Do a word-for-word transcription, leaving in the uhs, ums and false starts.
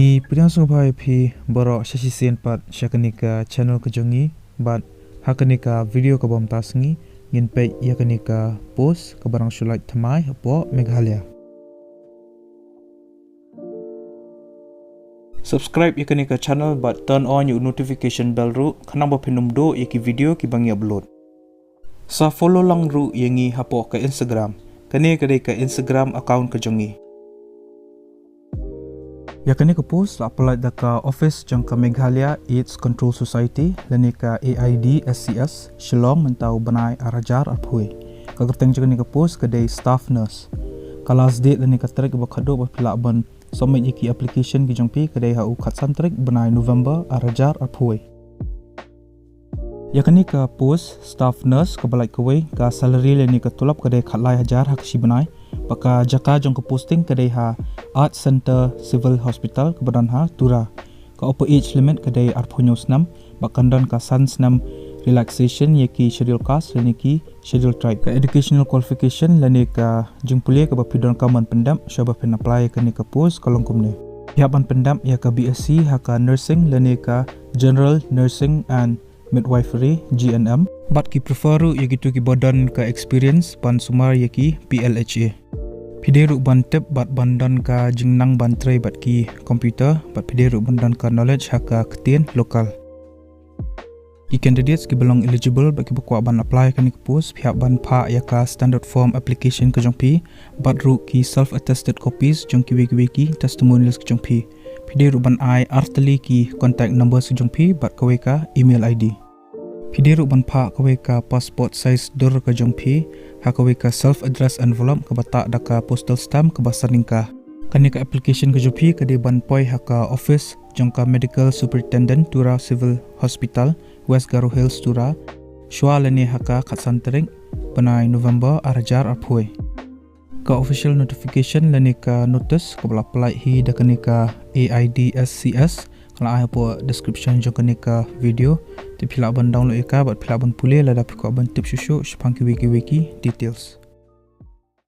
Ngi pdiang sngewbha ïa phi baroh shisien pat sha kane ka channel ka jong ngi, bad ha kane ka video kaba mynta sngi ngin peit ïa kane ka post kaba dang shu lait thymmai hapoh Meghalaya. Subscribe ïa kane ka channel bad turn on ïa u notification bell ruh, khnang ba phin ym duh ïa ki video kiba ngi upload. Sa follow lang ruh ïa ngi hapoh ka Instagram. Kane ka dei ka Instagram account ka jong ngi. Ïa kane ka post la pynlait da ka office jong ka Meghalaya AIDS Control Society lane ka A I D S C S, Shillong, mynta u bnai ar hajar arphew. Ka kyrteng jong kane ka post ka dei staff nurse. Ka last date lane ka tarik ba khatduh ba phi lah ban submit ïa ki application ki jong phi ka dei ha u khatsan tarik bnai November ar hajar arphew. Ïa kane ka post staff nurse kaba lait kawei, ka salary lane ka tulop ka dei khatlai hajar ha ka shi bnai. Bad ka jaka jong ka posting ka dei ha Art Centre Civil Hospital kaba don ha Tura. Ka upper age limit ka dei arphew hynñiew snem, bad kan don ka san snem relaxation ïa ki schedule caste lane ki schedule tribe. Ka educational qualification lane ka jingpule kaba phi donkam ban pyndep shuwa ba phin apply ïa kane ka post ka long kumne. Phi hap ban pyndep ïa ka B S c ha ka nursing lane ka general nursing and midwifery, G N M. Bad ki prefer ruh ïa kito kiba don ka experience ban sumar ïa ki P L H A. Phi dei ruh ban tip bad ban don ka jingnang ban trei bad ki computer, bad phi dei ruh ban don ka knowledge ha ka ktien local. Ki candidates kiba long eligible bad kiba kwah ban apply kane ka post, phi hap ban phah ïa ka standard form application ka jong phi, bad ruh ki self attested copies jong kiwei kiwei ki testimonials ka jong phi. Phi dei ruh ban ai artylli ki contact numbers ka jong phi bad kawei ka email I D. Phi dei ruh ban phah kawei ka passport size dur ka jong phi ha kawei ka self address envelope kaba tah da ka postal stamp kaba san tyngka. Kane ka application ka jong phi ka dei ban poi ha ka office jong ka Medical Superintendent, Tura Civil Hospital, West Garo Hills, Tura, shuwa lane ha ka khatsan tarik bnai November ar hajar arphew. Ka official notification lane ka notice kaba la pynlait hi da kane ka A I D S C S ka la ai hapoh description jong kane ka video. Te phi lah ban download ïa ka bad phi lah ban pule lada phi kwah ban tip shuh shuh shaphang kiwei kiwei ki details.